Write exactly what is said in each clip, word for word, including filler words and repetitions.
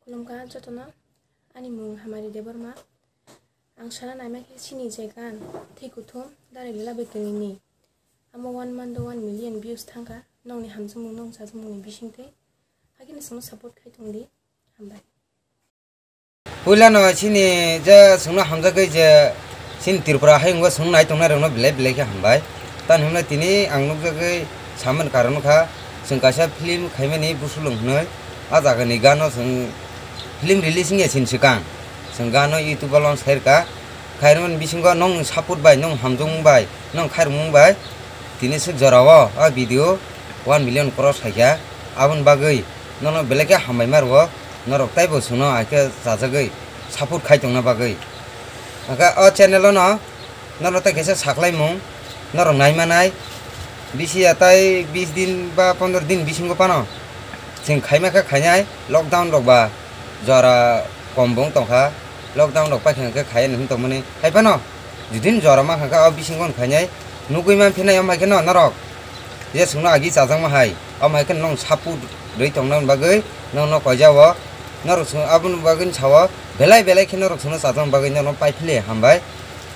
Khulumkha jotono, ani mung Hamari Debbarma. Ang sana naima khe chini je gan Thwi Kuthum Dari Lila Bekinini. Amo one month o one million views thangkha. Nongni hamjakmung, nong chajakmungni bisingtwi. Hakhe ni chwngno support khai tongdi. Hambai. Puilano chini je chwngno hamjagwi je chini Tripura hayungo chwng nai tongnai rokno belai belai khe hambai. Tani hwnba tini ang nukjagwi samani karon wngkha, chwng kaisa film khaimani Busulung hwnwi, a jagani gano chwng film release wngya chini swkang chwng gano YouTube o launch khairwkha. Khairwkmani bisingo nong support bai, nong hamjakmung bai, nong khairokmung bai tini swk jorao a video one million cross khaikha. Aboni bagwi nono belai khe hambai ma rwo. Norok taibo chwngno hai khe chajagwi support khai tongna bagwi. Hwnkhe o channel o no norok tai kaisa saklaimung norok nai manai. Bisi ya tai bis din ba pondro din bisingo phano chwng khaima khe khainai, lockdown rok ba jora kom bo wng tongkha, lockdown rok paikha hwnkhe khaiya hinwi tongmani hai phano judin jora mankha khe o bisingo no khainai nugwi manphinai, omo hai kheno norok je chwngno agi chajakma hai, omo hai khe nong support rwi tongna bagwi nongno koijao. Norok chwng aboni bagwi sao, belai belai khe norok chwngno chajakma bagwi nongno paiphile hambai.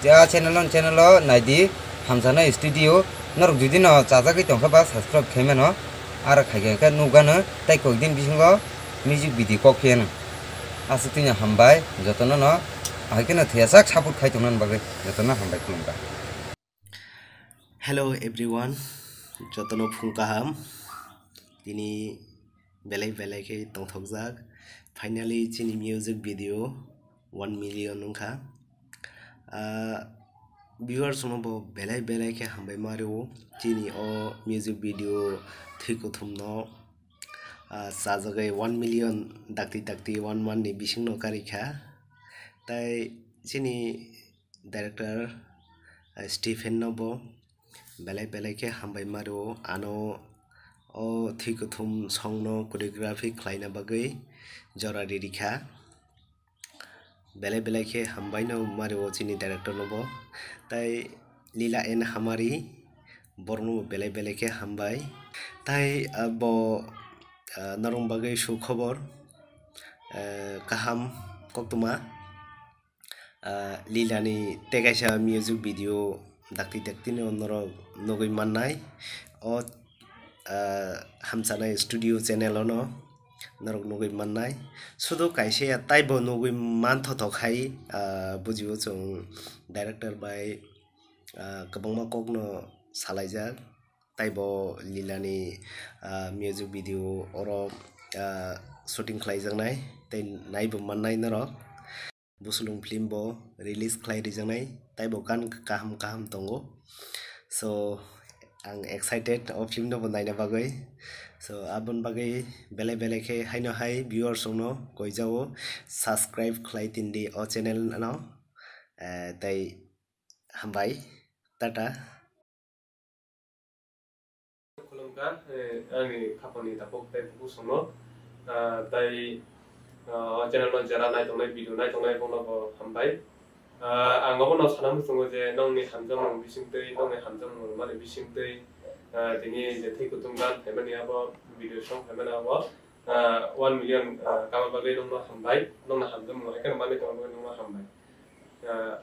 Je a channel o, channel o naidi Hamjaknai Studio. Norok jodi no chajagwi tongkha ba subscribe khai mano, aro khai khe nukgano tei kok din bisingo music video kok phiyano. Aswk tini hambai jotono no, ahai kheno thwiyasak support khai tongna bagwi jotono hambai khulumkha. Hello everyone, jotono phung kaham. Tini belai belai khe tongthokjak. Finally chini music video one million wngkha. Ah, viewers no bo belai belai khe hambai ma rwo. Chini o music video Thwi Kuthum no, ah, chajagwi one million dakti dakti one month ni bising no karikha. Tai chini director, ah, Stephen no bo belai belai khe hambai ma rwo. Ano o Thwi Kuthum song no choreography khlaina bagwi jora ririkha. Belai belai khe hambai no ma rwo chini director no bo. Tai Lila N Hamari, borok no bo belai belai khe hambai. Tai, ah, bo, ah, norok bagwi su khobor, ah, kaham koktwma. Ah, Lila ni tei kaisa music video dakti dakti no norok nugwi mannai. O, ah, Hamjaknai Studio channel o no norok nugwi mannai. Sudu kaisa ya taibo nugwi manthotok hai, ah, bujio chwng director bai, ah, kwbangma kok no salaijak. Taibo Lila ni, ah, music video oro, ah, shooting khlaijaknai tei naibo mannai norok. Busulung film bo release khlai rijaknai, taibo gan kaham kaham tongo. So, ang excited o film no bo naina bagwi. So, aboni bagwi belai belai khe haino hai viewers rok no koijao subscribe khlai tindi o channel no. Eh, tei hambai, tata. Khulumkha, eh, ani khapangni takhuk tei bukhuk songno, ah, tai, ah, o channel no jera naitongnai, video naitongnai, bono bo hambai. Ah, ang obono sana muchungo je nongni hamjakmung bisingtwi, nongni hamjakmung rwmani bisingtwi, ah, tini je Thwi Kuthum gan phaimani abo, video song phaimani abo, ah, one million, ah, kama bagwi nongno hambai, nongni hamjakmung hai kheno manwi tongma bagwi nongno hambai. Ah,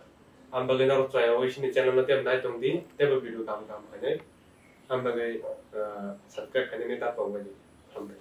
ang bagwi norok chaya wi sini channel no tei nai tong di, teibo video kaham kaham khainai. Ang bagwi, ah, subscribe khainani ta tong bai di. Hambai.